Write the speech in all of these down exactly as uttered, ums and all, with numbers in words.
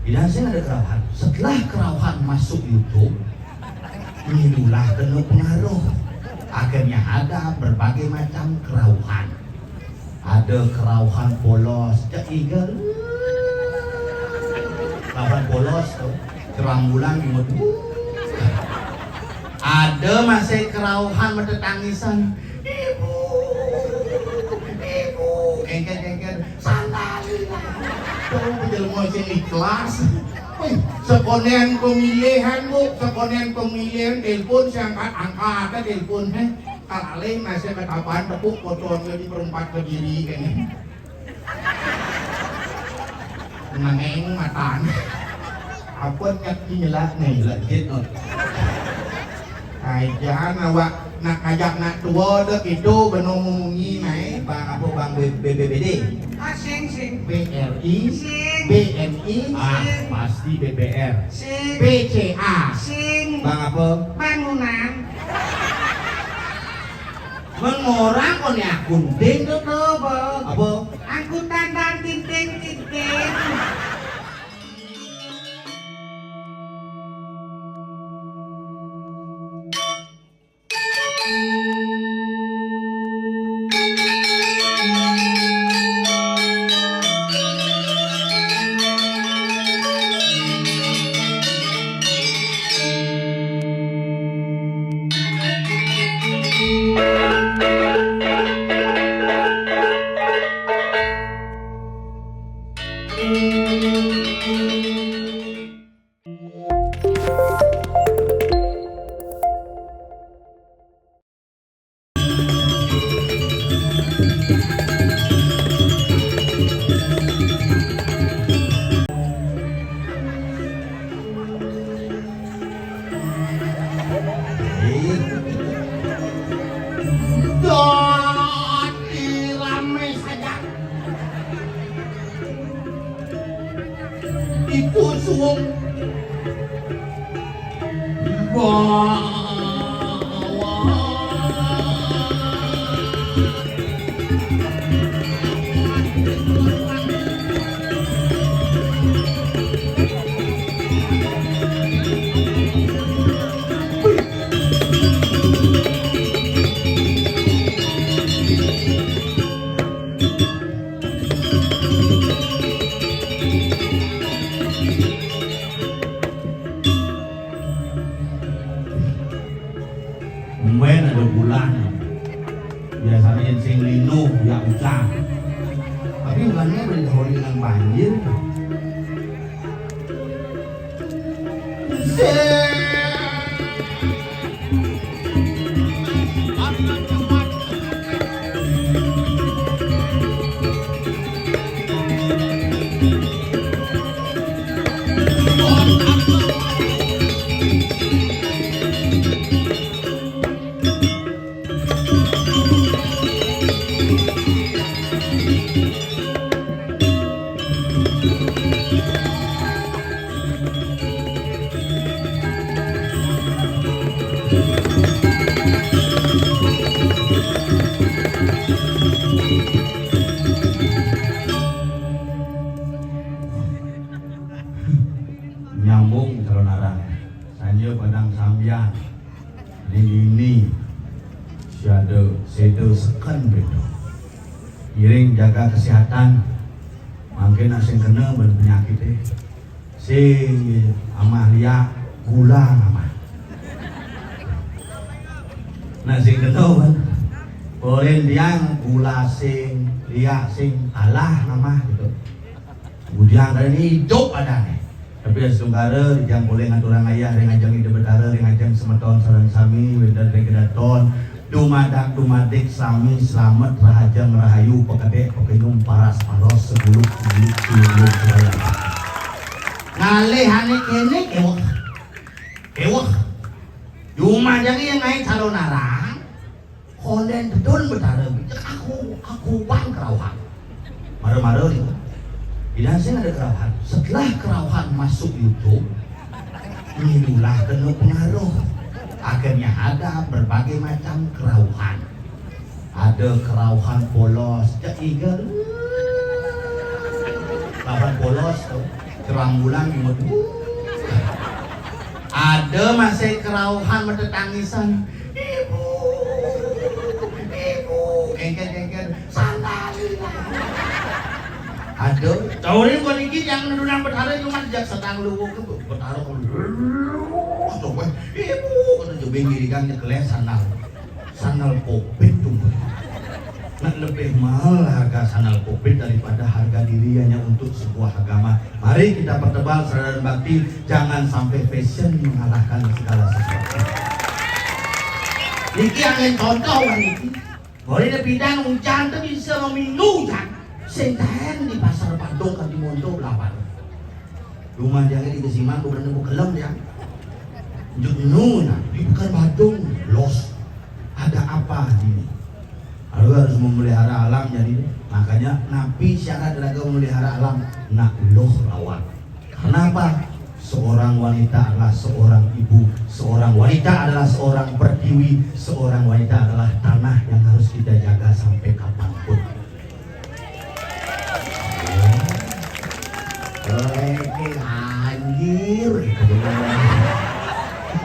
Idan sing ada kerauhan. Setelah kerauhan masuk YouTube, inilah kena pengaruh. Akhirnya ada berbagai macam kerauhan. Ada kerauhan polos, cak igal. Kerauhan polos tu, terang bulan imut. Ada masih kerauhan mata tangisan. Ibu, ibu, kengker-kengker, sandali lah. Tuh, jelema sing ikhlas. Wih, sekonean pemilihan, Bu, sekonean pemilihan, telepon, saya angkat, angkat, ada telepon, heh. Kalalé masih ketapan tepuk, foto di perempat ke diri, kene. Nengeng matan. Apa nyak nyelak nih, legit, no. Ajan awak nak ngajak nak tua dek itu beno ngumungi naik bang apa bang B-, B B B D. Ah, sing, sing. B R I, sing. B N I, ah, sing. Pasti B P R. Sing. B C A. Sing. Bang apa? Bangunan. Mengorang kone akunting to, to, apa? Apa? Angkutan dan tinting-tinting. Dadi rame saja. Ibu suwung. Wah. Mben ada bulan. Biasanya sing linu, ya ucah. Tapi bulannya beda hori dengan banjir. Nyambung calon arang. Sanja padang sambian. Ning ini si ada seda seken beda. Ngiring jaga kesehatan. Mangkin nak sing kena ben penyakit eh. Sing amah liak gula amah. Nak sing kena ben. Koren tiang gula sing liak sing kalah amah gitu. Bujang kali ini hidup ada nih. Tapi ya sementara, ijang boleh ngaturang ayah, ring ajeng Ida Betara, ring ajeng semeton sareng sami, wénten ring kedaton, dumadak dumadik sami selamet, rahajeng rahayu, pekedek pekenyum, paras paros, seguluk seguluk, seguluk seguluk. Ngalih ané kéné, éwah. Éwah. Dumadak yang naik calon arang. Konden bedon Betara, cek aku, aku bang kerauhan. Mara-mara ni. Idan sing ada kerauhan. Setelah kerauhan masuk YouTube, inilah kena pengaruh. Akhirnya ada berbagai macam kerauhan. Ada kerauhan polos, cek iga. Kerauhan polos tu. Cerambulan, imut. Ada masih kerauhan, matetangisan. "Ibu, ibu, kengken-kengken, sandalina." Ada, tahu ni bukan dikit yang nunang betara cuma jak setang luwuk tu. Betara, coba, "Ibu," kata jubing diri kan, nyekeleh sandal. Sandal covid tuh. Nak lebih mahal harga sandal covid daripada harga diri hanya untuk sebuah agama. Mari kita pertebal saudara bakti, jangan sampai fashion mengalahkan segala sesuatu. Niki angin contoh kan niki. Boleh ada bidang hujan tuh bisa meminggu hujan. Sentayan di pasar Padang kan di Monto belapan. Rumah dia di Kesiman bukan nemu kelem dia. Juk nu nah, di bukan Badung, los. Ada apa ini? Lalu harus memelihara alam jadi. Makanya napi syarat raga memelihara alam, nak loh rawat. Karena apa? Seorang wanita adalah seorang ibu, seorang wanita adalah seorang pertiwi, seorang wanita adalah tanah yang harus kita jaga sampai kapanpun. Lagi anjir.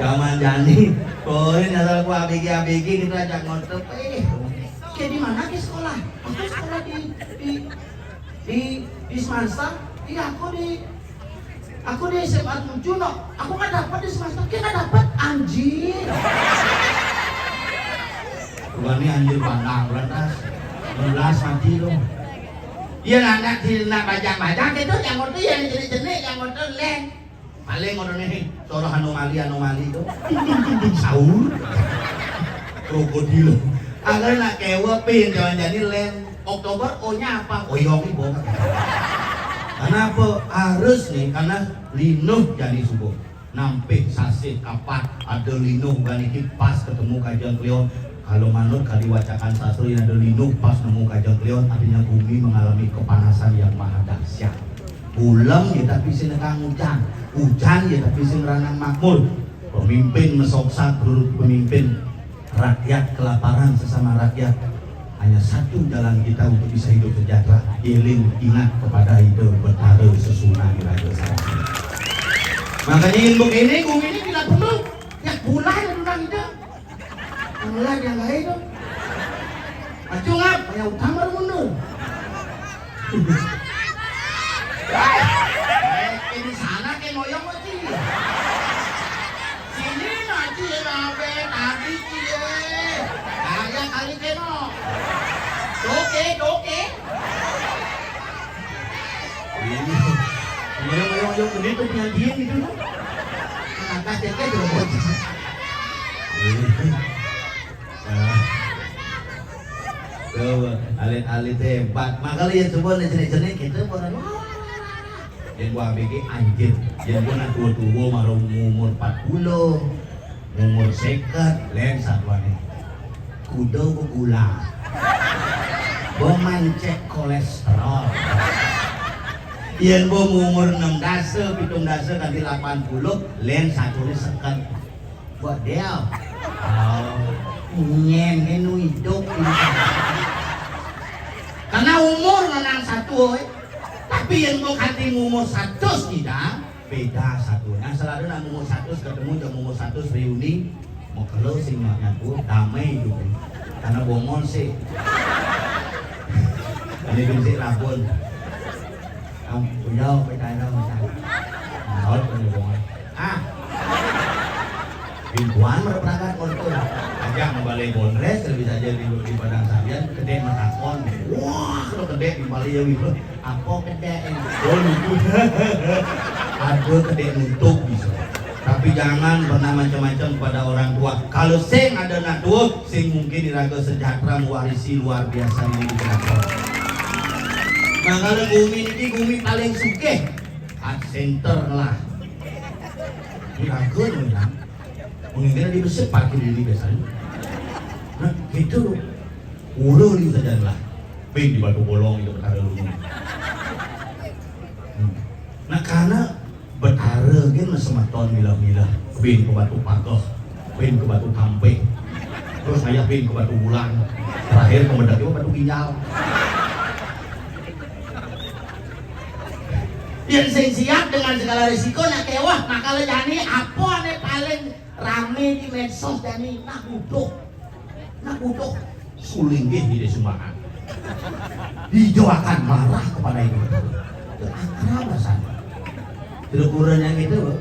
Zaman jani, koin asal ku abigi-abigi kita ajak ngontep. Eh, kayak di mana ke sekolah? Aku sekolah di di di di Semansa. Iya, aku di aku di S M A tujuh, no. Aku nggak dapat di Semansa. Kita dapat anjir. Bukan ini anjir pandang, lantas belas mati dong. Iya, anak si nak bajang-bajang itu yang ngerti, yang jenik-jenik yang ngerti leh. Paling ngono nih, soroh anomali-anomali itu. Tung, tung, tung, tung, sahur. Krokodil. Agar nak kewa pin, jangan jadi lem. Oktober, O-nya apa? Oyong ibu. Kenapa? Harus nih, karena linuh jadi subuh. Nampik sasih kapat, ada linuh bukan iki pas ketemu kajeng kliwon. Kalau manut kali wacakan sastra yang ada linuh pas nemu kajeng kliwon, artinya bumi mengalami kepanasan yang maha dahsyat. Ulem ya tapi sing nekang ujan, ujan ya tapi sing ranang makmur. Pemimpin mesoksa turut pemimpin, rakyat kelaparan sesama rakyat. Hanya satu jalan kita untuk bisa hidup sejahtera, eling ingat kepada Ida Betara Sesuna di Raja Sarasi. Makanya ilmu ini, bumi ini tidak perlu. Ya bulan itu nang Ida. Mulai dia nggak itu. Acu ngap, banyak utang baru mundur. Eh, di sana ke moyong aja. Sini aja ya nabe tadi cie. Kaya kali keno. Doke, doke. Iya. Moyong-moyong yang gede tuh penyajian gitu loh. Angkat ceknya tuh. Iya. Nah. Tuh, alit-alit hebat. Makanya yang semua nih jenis-jenis kita bukan. Yang gua pikir anjir. Yang gua nak tua-tua, baru umur empat puluh, umur seket, lain satuannya. Kuda begula. Gua mancek kolesterol. Yang gua umur enam dasa, pitung dasa, ganti delapan puluh, lain satunya seket. Buat dia. Oh, nyen, nyen nu hidup. Karena umur menang satu, eh. Tapi yang mau kanti umur satu tidak, beda satu. Nah, selalu nak umur satu ketemu jam umur satu reuni, mau kalau sing nyatu, damai hidup. Karena bongol sih. Ini prinsip rabun. Kamu punya apa cara macam? Nah, kalau punya bongol. Ah. Bimbuan berperangkat kontur. Ajak mau balai bondres, lebih saja di, di Padang Sabian, kedek matakon. Wah, kalau kedek di balai ya, Wibro. Apa kedek ini? Oh, lucu. Ada kedek nutup bisa. Tapi jangan pernah macam-macam kepada orang tua. Kalau sing ada nak tua, sing mungkin iraga sejahtera mewarisi luar biasa ini di Keraton. Nah, kalau bumi ini bumi paling sugih, at center lah. Iraga nih, nah. Mungkin di besar parkir ini biasanya. Nah, gitu loh. Ura liu saja lah. Bin di Batu Bolong itu Betara Luhur. Hmm. Nah, karena Betara kan semeton milah-milah. Bin ke Batu Pagah, bin ke Batu Tampih. Terus saya bin ke Batu Bulan. Terakhir ke Medek itu Batu Ginjal. Yén sing siap dengan segala risiko nak kéweh, makané jani apa ané paling ramé di medsos jani nak butuh. Nak butuh sulinggih di sumbangan. Dijo akan marah kepada itu. Akrab rasanya. Terus kurang yang itu,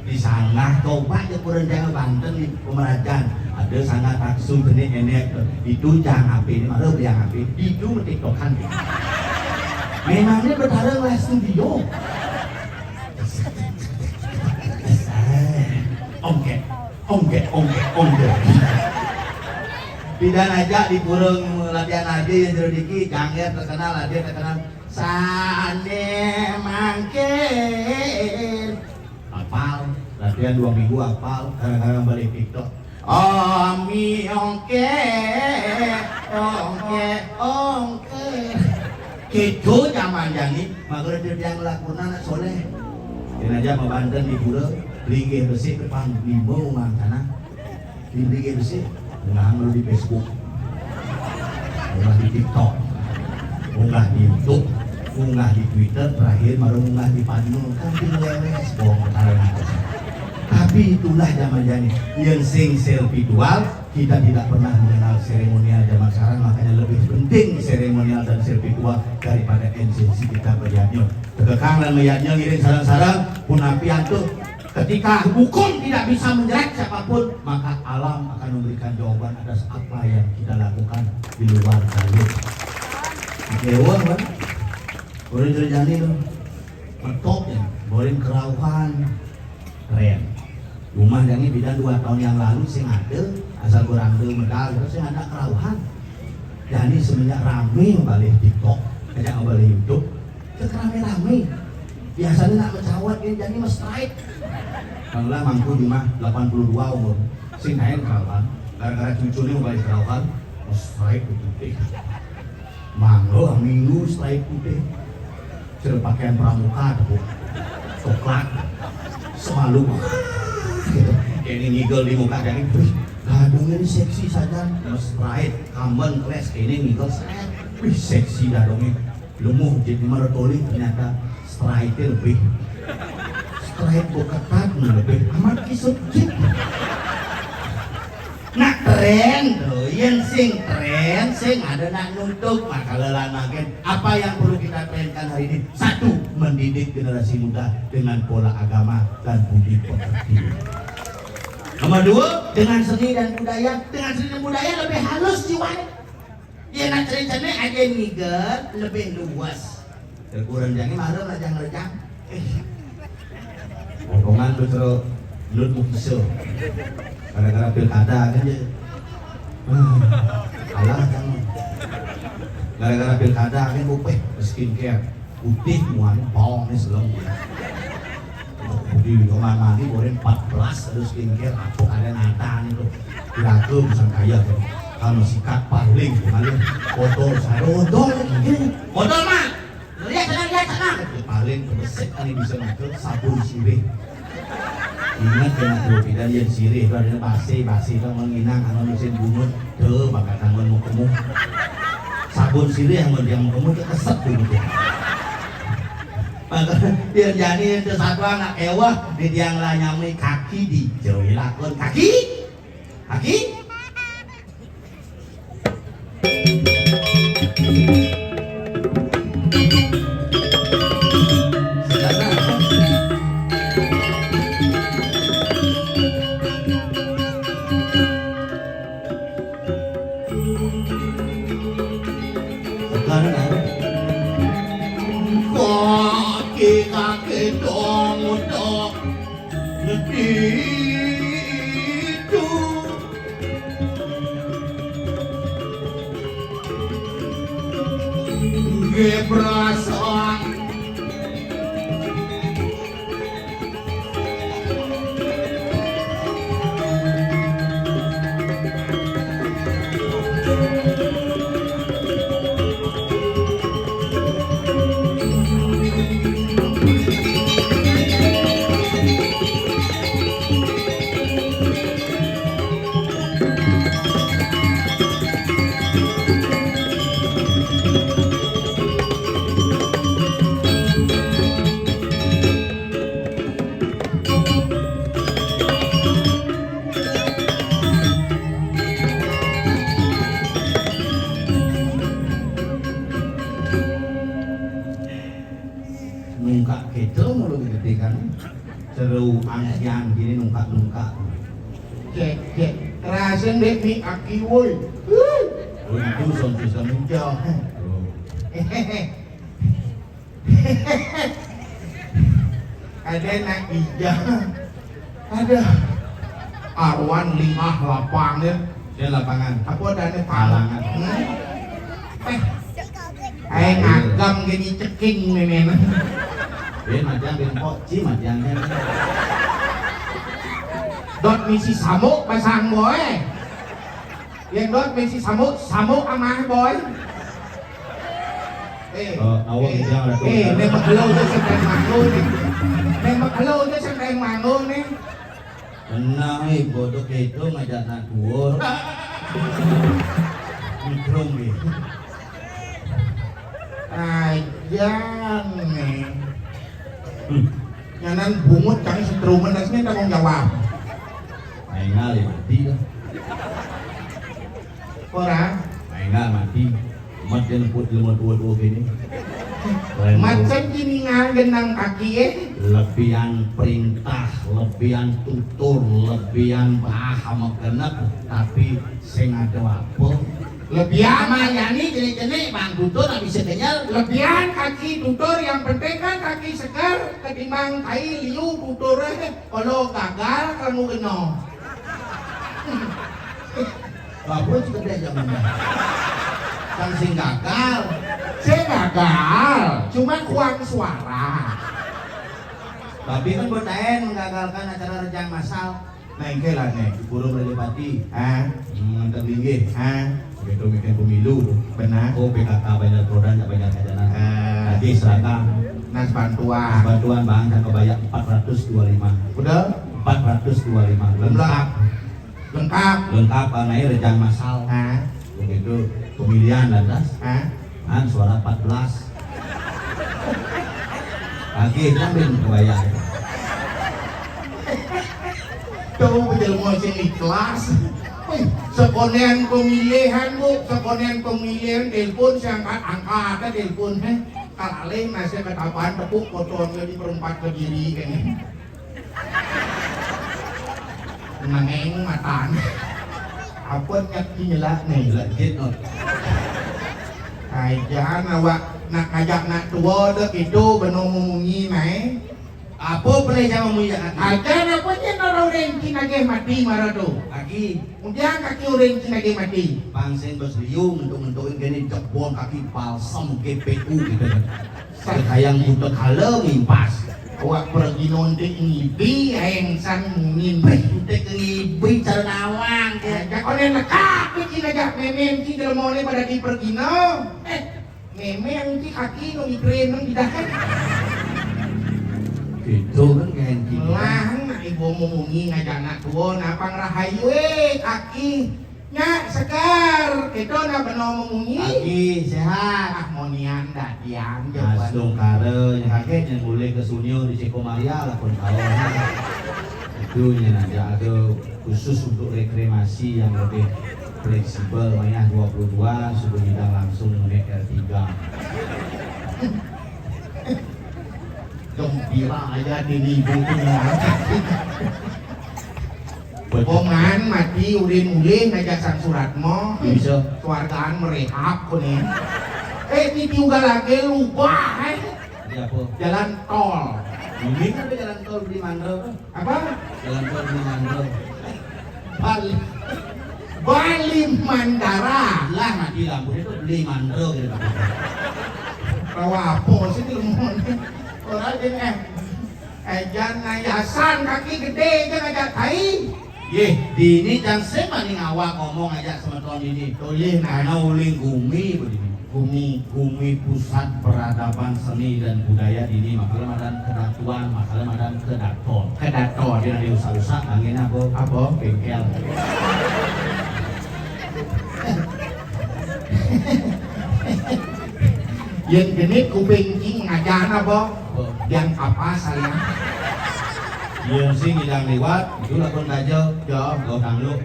di sanggah coba aja kurang jangan banten di pemerajan. Ada sanggah taksu jenis enek itu jangan H P ini, malah beli H P itu metiktokan. Memangnya bertarung lah studio. Ongkek, ongkek, ongkek, ongkek. Pidan aja di purung latihan aja yang jero diki, jangger terkenal, aja terkenal. Sané mangkin. Apal, latihan dua minggu apal, kadang-kadang balik TikTok. Omi ongkek, ongkek, ongkek. Kéto zaman jani, mager dia ngelakunan anak soleh. Kena aja mabanten di pura, linggih besi depan mimbo mangkana. Di linggih besi, ngahang lu di Facebook. Unggah di TikTok, unggah di YouTube, unggah di Twitter, terakhir baru unggah di Padma. Kan tinggal lewes, bohong ketawa. Tapi itulah zaman jani. Yang sing spiritual, kita tidak pernah mengenal seremonial zaman sekarang, makanya lebih penting seremonial dan spiritual daripada esensi kita berjadnya. Tegekang dan meyadnya ngiring sarang-sarang, pun api antuh. Ketika hukum tidak bisa menjerat siapapun, maka alam akan memberikan jawaban atas apa yang kita lakukan di luar jalur. Dewa, kan? Boleh terjadi tuh. Metop ya, boleh kerauhan. Keren. Rumah jani beda dua tahun yang lalu sing ada, asal kurang ada medal, terus sing ada kerauhan. Jani semenjak rame balik TikTok, ajak balik YouTube, Cek rame-rame. Biasanya nak mencawat, dia jadi mas strike. Kang lah mangku di mah delapan puluh dua umur. Sing kain kerawan. Gara-gara cucunya mau balik kerawan, mas strike begitu. Mangga minggu strike putih. Sudah pakaian pramuka tuh. Coklat. Semalu. Gitu. Kayak ini ngigel di muka dari, wih, gadungnya ini seksi saja. Mas strike, kamben, kles, kayak ini ngigel, seret. Wih, seksi gadungnya. Lumuh jadi mertoli, ternyata strike lebih. Strike ketat lebih. Amat kisut jit. Nak tren tuh, yang sing tren, sing ada nak nutup, maka lelah makin. Apa yang perlu kita trenkan hari ini? Satu, mendidik generasi muda dengan pola agama dan budi pekerti. Nomor dua, dengan seni dan budaya. Dengan seni dan budaya lebih halus jiwanya. Yén nak cené-cené aja ngigel lebih luwes. Kurang jani malu rejang-rejang. Eh. Potongan tuh terus lut mukisa. Gara-gara pilkada kan ya. Hmm. Alah kamu. Gara-gara pilkada kan gue skincare. Putih muanya bawang nih selem. Di kamar mandi boleh empat belas ada skincare apa ada nata itu. Kira-kira bisa kaya tuh. Kalau sikat paling kemarin botol saya odol ini botol mah lihat sana lihat sana paling pemesek kali bisa ngatur sabun sirih. Ingat kena kopi dan yang sirih itu ada basi basi itu menginang sama mesin bungut tuh bakal tangan mau kemu sabun sirih yang mau dia mau kemu itu kesek bungut ya. Biar jadi itu satu anak ewah di tiang lah nyamui kaki di jauhi lakon kaki kaki. Kaki kaki dong dong. Nggih, brasa. Gedé kan. Seru angkian gini nungkak-nungkak. Cek, cek. Rasén dék mi aki woi. Untu son bisa muncul. Ada nak ija. Ada. Arwan lima lapang ya. Dia lapangan. Apa ada nih palangan? Hmm? Eh. Ayo ngagam gini ceking mémén. Dia macam bengkok ci macam. Dot misi samuk pasang boy. Yang dot misi samuk, samuk amah boy. Eh, oh, awak eh, ijang lah tu. Eh, nembak lo je sampai mangun ni. Nembak lo je sampai mangun ni. Tenang, eh, bodoh itu ngajak nak dua. Mikrum ni. Ajan ni. Hmm. Nyanan bungut kami setrumen, dasnya tanggung jawab. Maingal ya mati dah. Ora. Maingal mati. Mat dia lemput ilmu tua-tua gini. Macam gini ngal genang kaki eh. Lebihan perintah, lebihan tutur, lebihan paham genep, tapi sing ada apa? Lebihan Mayani jenik-jenik bang tutur nak bisa kenyal. Lebihan kaki tutur yang penting kan kaki segar ketimbang tai liu tutur eh. Kalau gagal kamu kena. Bagus gede zaman. Kan sing gagal. Saya gagal, cuma kurang suara. Tapi kan buat lain menggagalkan acara rejang masal. Nah, engke lah nih, burung Raja Pati. Ah, hmm, nganter linggih. Ah, begitu bikin pemilu. Benar. Oh, P K K bayar produk, nggak bayar khazanah. Ah. Lagi seragam. Nas bantuan. Nas bantuan, Bang, dan kebayar empat ratus dua lima. Udah? Empat ratus dua lima. Lengkap. Lengkap. Lengkap, Bang, ayo rejang masal. Ah. Begitu pemilihan lantas. Ah. Kan suara empat belas. Lagi kan belum kebayar. Tahu jelema sing ikhlas. Wih, sekonen pemilihan, Bu, sekonen pemilihan, telepon saya angkat, angkat ada telepon, heh. Kalalih masih ketapan tepuk fotonya di perempat kediri kayaknya. Nengeng matan. Apa nyak nyelak nih? Nyelak jin, oh. Ajan awak nak ngajak nak tua dek itu beno memungi mai. Apa boleh jawab mulia kaki? Ajan apa je nara orang cina nagih mati mara tu? Kaki. Kemudian kaki orang cina nagih mati. Bangsin bos liu mentuk-mentukin gini jebon kaki balsam G P U gitu kan. Sekayang buta kala ngimpas. Awak pergi nontik ngibi aeng san mungin. Nontik ngibi cara nawang ke. Ajak oleh lekak ke cina ajak memen cina lemone pada di pergi no. Eh, Memang ti kaki nu migrain nang bidahan. Gitu kan kayak gitu. Melah nak ibu memungi ngajak anak tua napang rahayu eh kaki. Nyak segar, kita nak beno memungi. Kaki sehat. Ah, monian dadian jawaban. Astungkara yang kakek yang boleh ke Sunio di Ceko Maria lah pun tahu. Itu yang ada ada khusus untuk rekreasi yang lebih fleksibel, wayah dua puluh dua sudah bidang langsung menek R tiga. Gembira aja di ibu tu. Pongan mati ulin-ulin aja sang surat mo. Bisa. Keluargaan merehab ko ni. Eh, di tiuga lagi lupa eh. Di apa? Jalan tol. Mungkin ada jalan tol di Mandro. Apa? Jalan tol beli mandro. Bali. Bali Mandara. Lah mati lampu itu beli mandro gitu. Tahu apa sih di rumah? Orang ini eh. Eh, jangan yasan kaki gede aja ngajak tai. Yeh, dini jangan semaning awak ngomong aja semeton ini. Tulis nah. Karena uling gumi begini. Gumi, gumi pusat peradaban seni dan budaya dini, makala madan kedatuan, makala madan kedaton. Kedaton. Dia ada usah-usah, angin apa? Apa? Bengkel. Yang genit kuping cing ngajar apa? Apa? Yang apa saya? Yang sing hilang lewat, itu lakon kaja. Ya. Gua tangguh.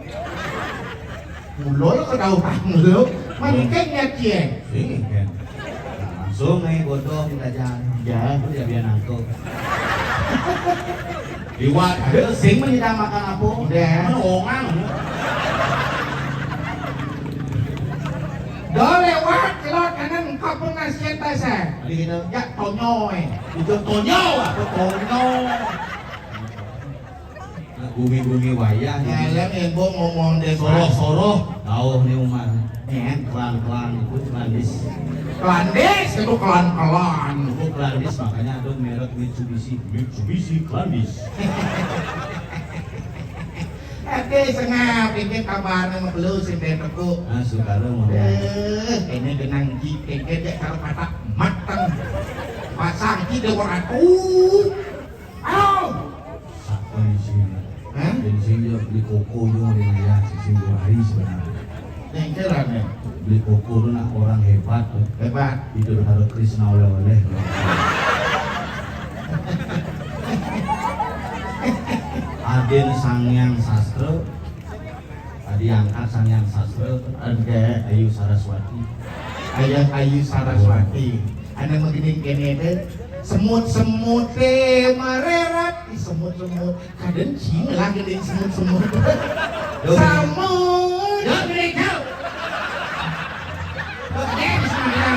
Ulo lo ke daun tanglo. Manikeng ya cie. Sini kan. Langsung nih bodoh kita jalan. Ya. Itu ya biar nangkep. Liwat, ada sing menyidang makan apa? Udah. Mana orang? Dah lewat, lewat kanan, kapun nasihat saya. Jadi kita, ya, tonyo, eh. Itu tonyo, apa tonyo? Nah, gumi-gumi wayah. Dalam ibu ngomong deh, Pak. Soroh-soroh, jauh nih, Umar. Kelan-kelan, itu kelandis. Kelandis, itu kelan-kelan. Itu kelandis, makanya ada merek Mitsubishi. Mitsubishi kelandis. Ate sengap, ini kabarnya mau belum sih, Ben Rebo. Ah, saudara mau. Eh, ini genang ji, ini dia kalau kata matang. Pasang ji dia orang aku. Au! Sapa di sini? Hah? Di sini dia beli koko juga di Naya, sisi dua hari sebenarnya. Yang kira nih. Beli koko tu nak orang hebat tu. Hebat. Itu harus Krishna oleh-oleh. Adin Sangyang Sastra. Tadi angkat Sangyang Sastra. Ada Ayu Saraswati. Ayah Ayu Saraswati. Ada begini kene deh. Semut-semut deh marerat. Ih, semut-semut. Kadang cing lah gede semut-semut. Duh. Semut. Duh, gede jauh. Duh, gede di sana.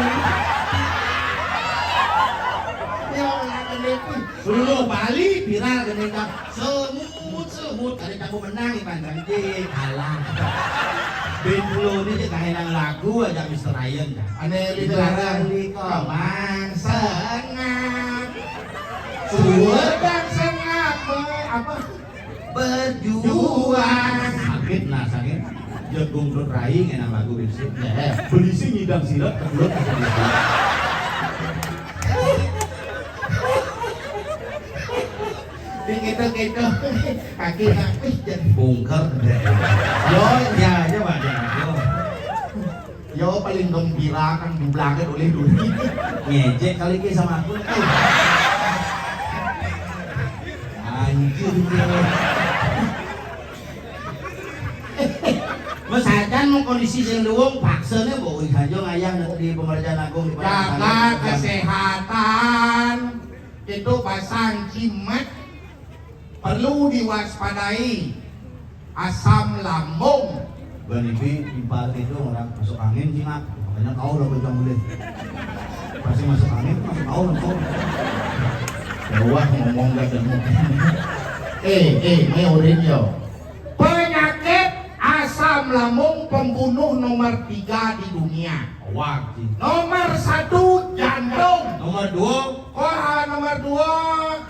Ya Allah, gede pun. Seluruh Bali viral gede kan. Semut, semut. Ada campur menang, Ipan Ganti. Kalah. Band Pulau ini je kahilang lagu aja Mister Ryan kan. Ane di Dilarang di Komang Sengak. Suwe dan Sengak, apa? Berjuang. Sakit nah, sakit. Jagung perut rai ngenang lagu bisi. Eh, berisi nyidang silat, kebelut. Dikit-dikit. Kaki nak, ih, jadi bungker. Yo, ya aja, Pak, ya. Yo. Yo, paling gembira kan di belakang oleh dulu. Ngejek kali ke sama aku. Anjir. Mesajan mau kondisi sing luwung, paksane mbok wis aja ngayah nang di Pemerjaan Agung di Jaga kesehatan. Itu pasang cimet perlu diwaspadai. Asam lambung. Banibi impal itu orang masuk angin jinak. Makanya kau lah bocah mulai. Pasti masuk angin, masuk kau lah kau. Wah, ngomong gak ada. Eh, eh, ini urin yo. Penyakit asam lambung pembunuh nomor tiga di dunia. Wah, ji. Nomor satu, jantung. Nomor dua. Kor, ah, nomor dua,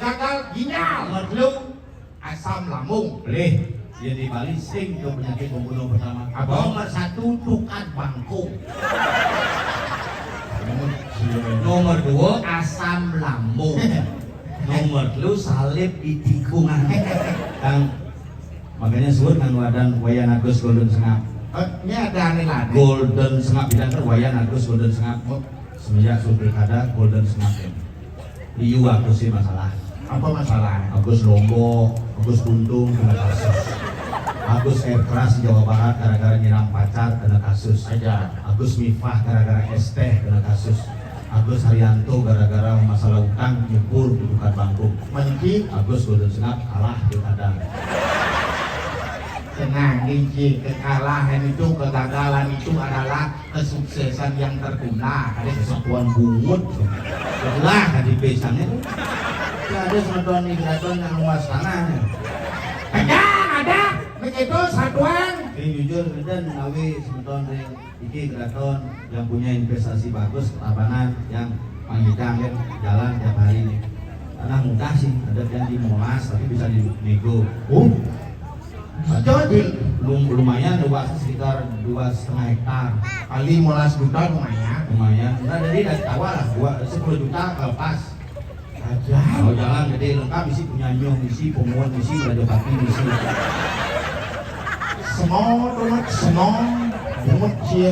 gagal ginjal. Nomor telu, asam lambung. Boleh. Dia di Bali sing ke penyakit pembunuh pertama. Apa? Nomor satu, tukad bangkung. Nomor dua, asam lambung. Nomor telu, salib di tikungan. Kang, makanya suwun nganggo adan Wayan Agus Golden Sengap. Eh, ini ada aneh lagi. Golden Sengap, bidang kan Wayan Agus Golden Sengap. Oh. Semenjak suwun pilkada, Golden Sengap ya. Liu Agus sih masalah. Apa masalah? Agus Lombok, Agus Buntung kena kasus. Agus Air Keras di Jawa Barat gara-gara nyiram pacar kena kasus. Aja. Agus Mifah gara-gara es teh kena kasus. Agus Haryanto gara-gara masalah utang nyebur di tukad bangkung. Menci. Agus Golden Sengap kalah di kadal. Tenang, Inci. Kekalahan itu, kegagalan itu adalah kesuksesan yang tertunda. Ada kesatuan bungut. Lah, tadi pisangnya. Ya, ada semeton di keraton yang luas tanah. Ada, ada. Begitu, satuan. Ini jujur, dan menawi semeton ring iki keraton yang punya investasi bagus, Tabanan, yang panjang kan, jalan tiap hari nih. Tanah mudah sih, ada yang di Monas, tapi bisa di nego. Oh, jadi lum-, lumayan luasnya sekitar dua setengah hektar. Kali Monas juta lumayan. Lumayan. Enggak, jadi dari awal lah, dua, sepuluh juta kalau pas. Aja. Kalau jalan gede lengkap, isi punya nyong, isi pemuan, isi Raja Pati, isi. Semua tuh, semua bungut cie.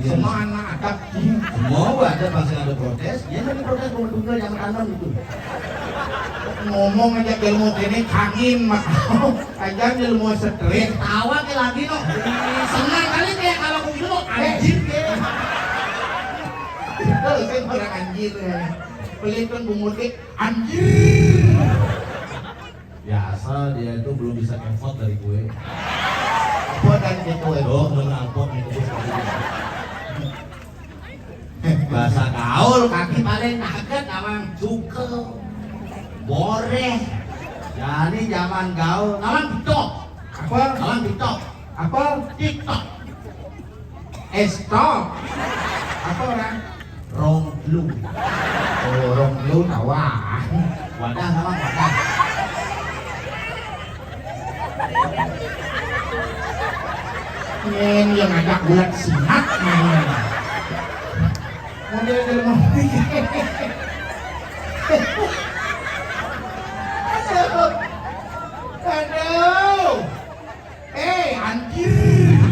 Iya. Semua anak ada. Semua ada, pasti ada protes. Ya, ada protes, mau tunggal yang tanam itu. Ngomong aja ilmu ini kangin, mak. Aja ilmu stres. Tawa ke lagi, no. Senang kali kayak kalau kudu, no. Anjir, kayak. Itu sih orang anjir, ya. Pelit kan bungut, kayak, anjir. Ya, Dia itu belum bisa effort dari gue. Apa dan gitu, eh? Dong, dong, apa gitu, bos? Bahasa gaul, kaki paling kaget, awang cukel, boreh. Jadi zaman gaul, awang TikTok. Apa? Awang TikTok. Apa? TikTok. Eh, stop. Apa orang? Ronglu. Oh, ronglu tawa. Wadah, sama wadah. Ini yang ngajak bulat sinak namanya. Model jelema. Aduh. Aduh. Eh, anjir.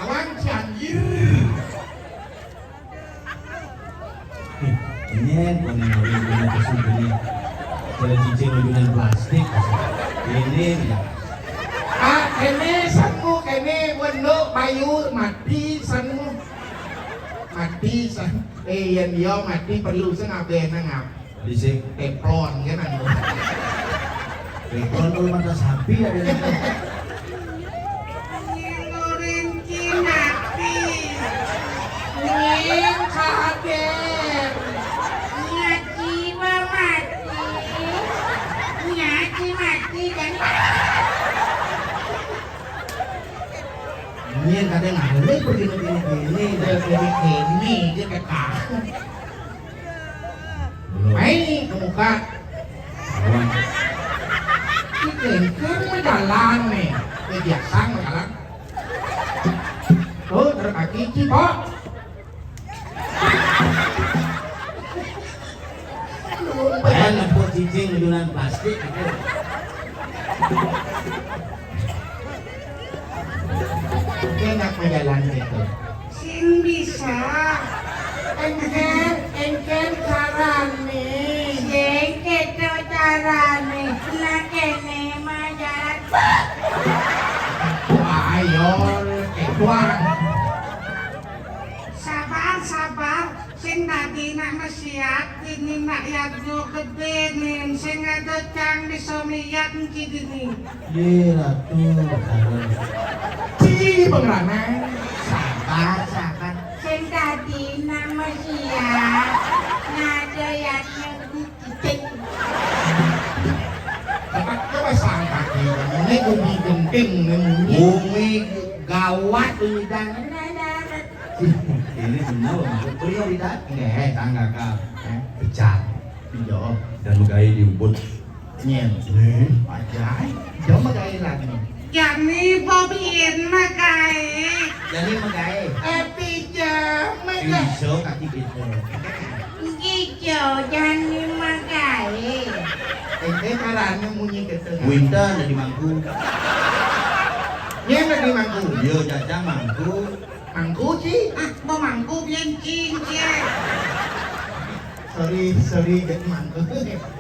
Awan si anjir. Ini, ini, ini, ini, ini, ini. Kalau cicing ujunan plastik. Ini, ya. Ah, kene sanmu, kene wendo bayu mati sanmu. Mati san. Eh, yang dia mati perlu sing abe nang apa? Di sing teflon kan anu. Teflon kalau mata sapi ada yang ngilurin cinati. Ning kaget. Nyati mati. Nyati mati kan. Ini yang kadang aneh begini-gini. Ini, ini, ini, dia kata. Mai ke muka. Ini kan jalan nih. Ini biasa jalan. Tuh, terkaki cipok. Bayang nempuk cicing ujunan plastik gitu. Enak majalan gitu. Sing bisa. Engken, engken carane. Sing kedo carane. Nah kene majalan. Ayo, keduan. Sabar, sabar. Sing dadi nak mesiat, dini nak yadnya gede nih. Sing ada cang bisa melihat nci dini. Ye, Ratu. Ci, pengerana. Sabar, sabar. Sing dadi nak mesiat. Ngada yadnya gede. Coba, coba sangka, ini bumi genting, ini bumi gawat ini dan ini benar, maksud prioritas. Nggak, tangga kau, eh, pecah. Iya. Dan megai di ubud. Nyen. Eh, pajai. Jauh megai lagi. Jani bobien megai. Jani megai. Eh, pija megai. Iso kaki kita. Ijo jani megai. Ente karane munyi kita. Winter ada di mangku. Nyen ada di mangku. Yo, jajang mangku. Mangku, Ci? Ah, mau mangku, bien, Ci, Ci. Sorry, sorry, jadi mangku.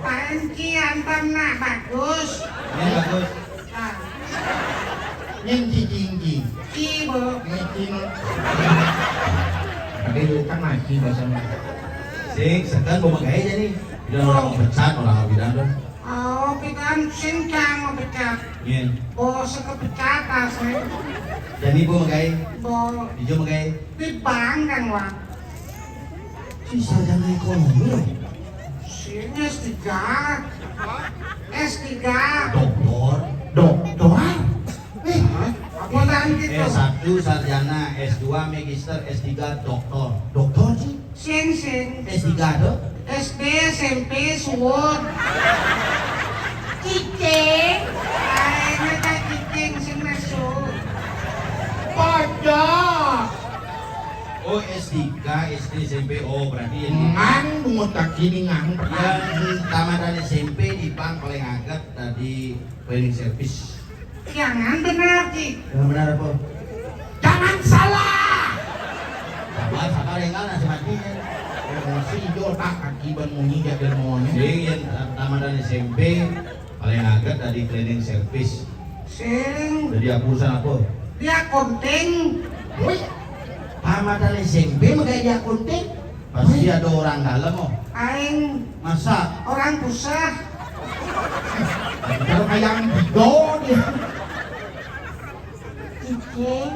Paen, Ci, antar nak bagus. Ini bagus. Ah. Ini Ci, Ci, Ci. Ci, Bu. Ini Ci, no. Tapi lu kan lagi bahasanya. Sing, sekan mau megai aja nih. Udah orang pecat, orang bidan tuh. Oh, pidan sing cang pecat. Nggih. Bos kepecat asli. Jani Bu megai? Bo. Ijo megai? Di bank kan, Wak. Si sarjana ekonomi loh. Sing S tiga. S tiga. Doktor. Doktor? Eh, apa tadi gitu? S satu sarjana, S dua magister, S tiga doktor. Doktor sih? Sing, sing. S tiga tuh? S D, S M P, suwun. Cicing. Ayo, tak cicing, sing masuk. Pojok. Oh, S tiga, S D, S M P. Oh, berarti yang ngang bungut kaki ini ngang. Yang tamatan S M P di bank paling agak tadi cleaning service. Jangan benar, Ki. Jangan benar apa? Jangan salah. Sabar, sabar, yang nggak nasi mati. Emosi jotak akibat munyi jadi monyet. Sing yang tamatan S M P paling agak tadi cleaning service. Sing. Jadi aku urusan apa? Dia konting. Wih. Tamatan S M P makanya dia konting. Pasti ada orang dalam, oh. Aing. Masa? Orang pusat. Kalau kayak tiga dia. Cicing.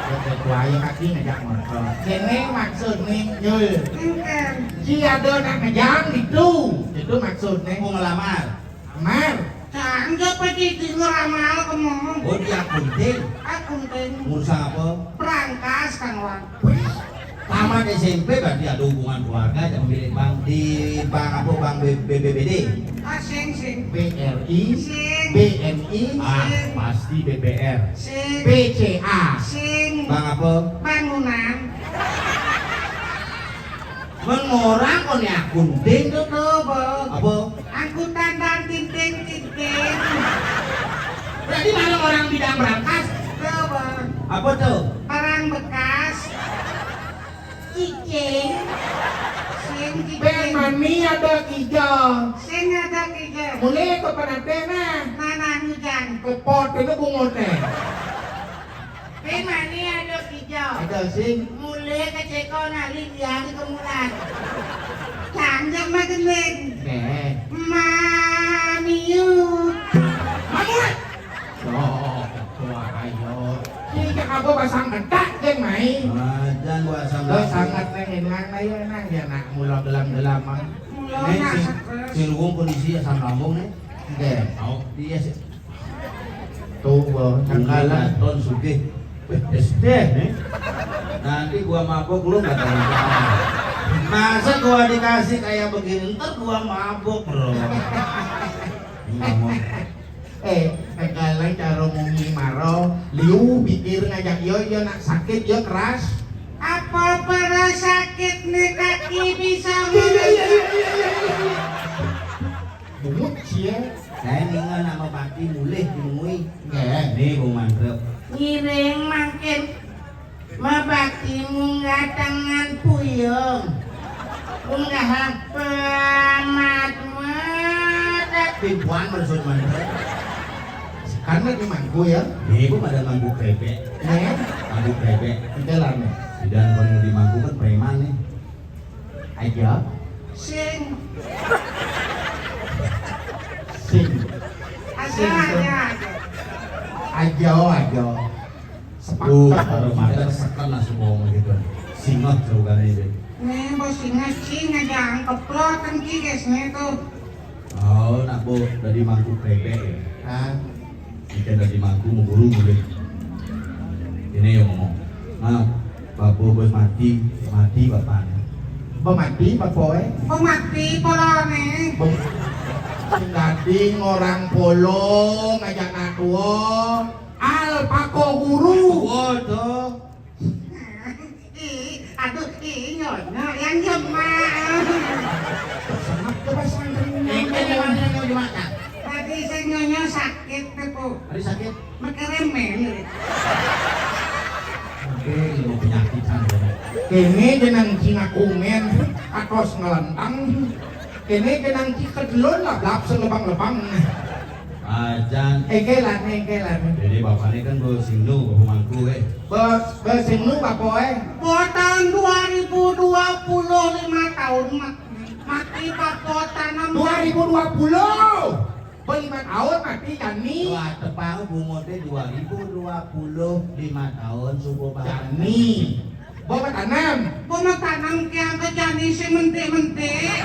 Oke, buaya kaki ngajak motor. Kene maksudnya nyul. Engken. Ci ada nak ngejang gitu. Itu maksudnya. Mau ngelamar. Amar. Cangga apa Cicing ngeramal kamu? Oh, dia kuntil. Aku kuntil. Urusan apa? Perangkas, Kang Wan. Wih, tamat S M P berarti ada hubungan keluarga aja pemilik bank di bank apa, bank B-, B B B D. Ah, sing, sing. B R I, sing. B N I, ah, sing. Pasti B B R. Sing. B C A. Sing. Bank apa? Bangunan. Men orang kon ya kunting tuh, tuh, Bang. Apa? Angkutan dan tinting-tinting. Berarti mana orang bidang berangkas? Tuh, Bang. Apa tuh? Barang bekas. Cicing. Sing cicing. Ben mani ada kijang. Sing ada kijang. Mulai ke penatena. Mana hujan? Kepot itu bungote. Ben mani ada kijang. Ada sing. Mulai ke ceko nali dia di kemulan. Canjang mah gending. Neh. Mamiu. Mamut. Oh, wah, ayo. Ini cak apa pasang kentak, Jeng, mai? Ajan gua asam Lo lambung. Sangat neng, nang, ayo, nang, ya, nak, mula gelam-gelam, ah. Mula Neng, nak si, stres. Si Luwung kondisi asam lambung, Neng. Nggih. Tahu? Iya, sih. Tuh, Bang, Bulan cakalan. Ton sugih. Wis deh, Neng. Nanti gua mabok, lu nggak tahu apa. Masa gua dikasih kayak begini, ntar gua mabok, bro. Nggak mau. Eh, tegalan karo muni maro, liu pikir ngajak yo, yo nak sakit, yo keras. Apa para sakit nih kaki bisa Iya, iya, iya, iya, iya, iya. Bungut sih ya. Saya ningan sama Bakti mulih dinemui. Nggih. Nih, Bung Mantep. Ngiring mangkin. Mabati munggah tangan puyung. Munggah apa? Mat, mat. Tipuan maksud mana? Karena di mangku ya. Nih, gua pada mangku bebek. Nih. Mangku bebek. Kita lama. Tidak, kalau di mangku kan preman nih. Aja. Sing. Sing. Aja, Sing. Aja, aja. Aja, aja. Sepakat. Tuh, kalau mata sekan langsung ngomong gitu. Singa jauh kali itu. Nih, bos singa, sing aja angkep lo, kan ki, guys, nih tuh. Oh, nak bo dari mangku bebek ya. Ah. Ikan dari mangku mau guru mulai. Ini yang ngomong. Nah, bapak bos mati, mati bapaknya. Bo mati, bapak eh. Bo mati, polone. Bo. Sing dadi ngorang polong aja nak tua. Alpako guru. Tua tuh. Ih, aduh, ih, nyonya, yang jemah. Semak ke pesantren. Ente di mana mau jemaah? Tadi saya nyonya sakit, tuh, Bu. Hari sakit? Mekeremen. Oke, ilmu penyakitan. Kene jenang Cina kumen, atos ngelentang. Kene jenang Cikedelon lah, belap selebang-lebang. Ajan. Engkelan, engkelan. Jadi bapak ini kan baru singnu, bapak mangku, eh. Bos, bos singnu, bapak, eh. Buat tahun dua ribu dua puluh lima tahun, Mak. Mati bapak tanam. Dua ribu dua puluh. Berlima tahun mati jani. Wah, tepang bungote dua ribu dua puluh lima tahun subuh bapak. Jani. Bawa tanam. Bawa tanam ke angka jani si mentik-mentik.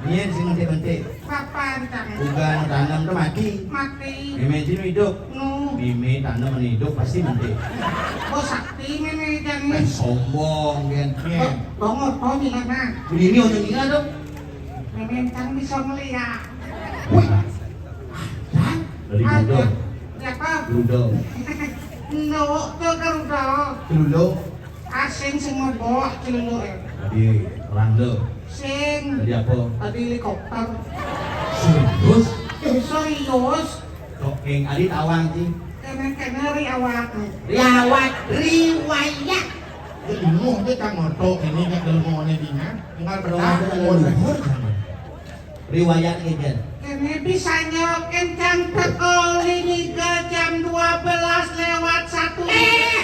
Iya, si mentik-mentik. Papan tanam. Bukan tanam tuh mati. Mati. Meme itu hidup. Nu. Meme tanam hidup pasti mentik. Oh, sakti meme jani. Eh, sombong kan. Iya. Bongor kau di mana? Ini orang gila tuh. Meme tang bisa melihat. Wih. Dari Ada. Gudul. Siapa? Gudul. Nduk tuh Gudul. Gudul. Asing sing mabok celuluke. Tadi randel. Sing. Tadi apa? Tadi helikopter. Serius? Eh, serius. Kok king adi tawang sih? Kene-kene ri awak. Ri awak, riwayat. Ilmu kita ngotok ini kan ilmu ini dina. Tinggal Kalau bertahan. Ada leluhur sama. Riwayat nggih, Jen. Kene bisa nyoken jam teko liniga jam dua belas lewat satu. Eh!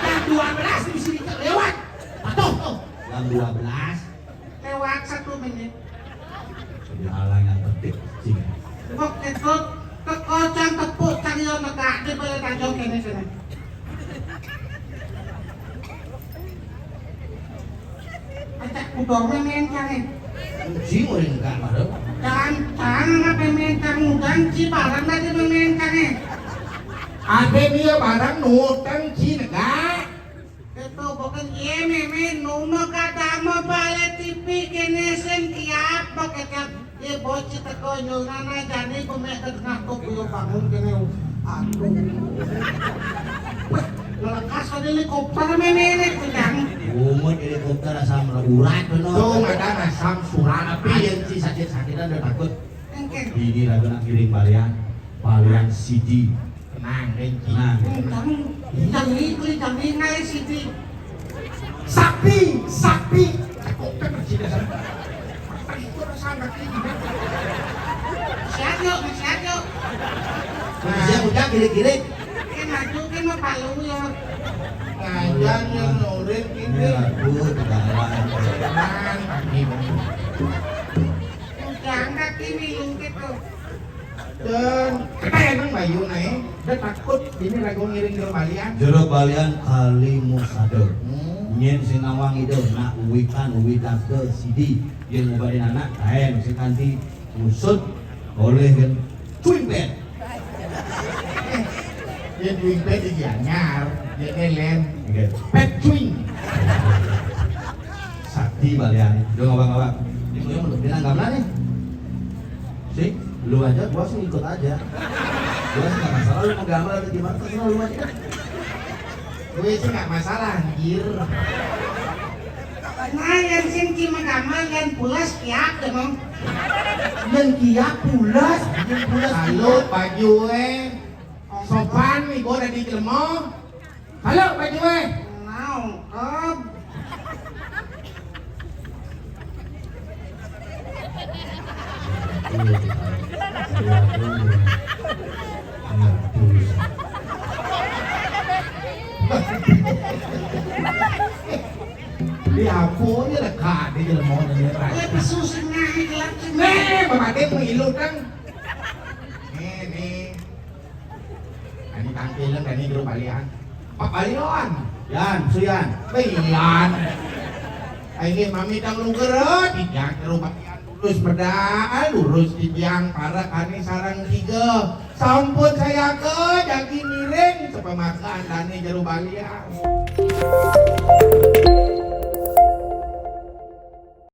Jam dua belas di sini lewat. Patuh tuh. Jam dua belas. Lewat satu menit. Jadi halangan petik cing. Kok ketut teko cang tepuk cang yo negak di bale tanjung kene kene. Acak kudong main cang e. Uji mulai negak baru. Jangan jangan apa main cang udan ci barang tadi main cang e. Ade dia barang nutang ci negak. Keto bukan iye meme numa kadama bale T V kene sen kiap bakecap ye bocah teko nyulnana jani pemek tengah kok yo bangun kene. Aduh. Weh, lekas ada helikopter meme ini kujang. Umut helikopter asam urat bener. Tuh ada asam surat. Tapi yang si sakit-sakitan udah takut. Engke. Ini lagu nak kiring balian, balian C D. Tenang, Rinci. Tenang. Jangi, beli jangi ngalih siji. Sakti, sakti. Cakok kan sih dasar. Itu rasa anak ini. Siap yuk, siap yuk. Nah, siap udah girik-girik. Ini maju kan mau palu ya. Ngajar yang nurin ini. Aduh, kedalam. Tenang, Pak Gim. Udah angkat ini, lungkit tuh. Dan kita emang Bayu naik, dan takut ini lagu ngiring jero balian. Jero balian kali musada. Hmm. Nyen sing nawang ida nak wikan widak ke sidi yang ubadin anak kaen sing kanti musut oleh kan cuing pet. Ya cuing pet iki anyar, ya elen. Nggih. Pet cuing. Sakti balian. Yo ngawang-ngawang. Ini punya menurut dia gamelan nih. Sih, lu aja, gua sih ikut aja. Gua sih nggak masalah lu mau gambar atau gimana, terserah lu aja. Gue sih nggak masalah, anjir. Nah, yang sing ki magambar yang pulas kiap demong. Yang kiap pulas, yang pulas. Halo, baju eh. Sopan nih, gua udah di jelema. Halo, baju eh. Mau kop. Di apo aja dekat di jelema dan dia. Lebih susah ngahi gelap sih. Nih, Bapak Dek mau ilu kan. Nih, nih. Ani tangkilan, ani jero balian. Pak Balian. Yan, Suyan. Balian. Ini mami tang luger, tijang jero balian. Lurus medal, lurus tijang, para kani sarang tiga. Sampun saya ke, jagi miring, sepemakan dani jero balian.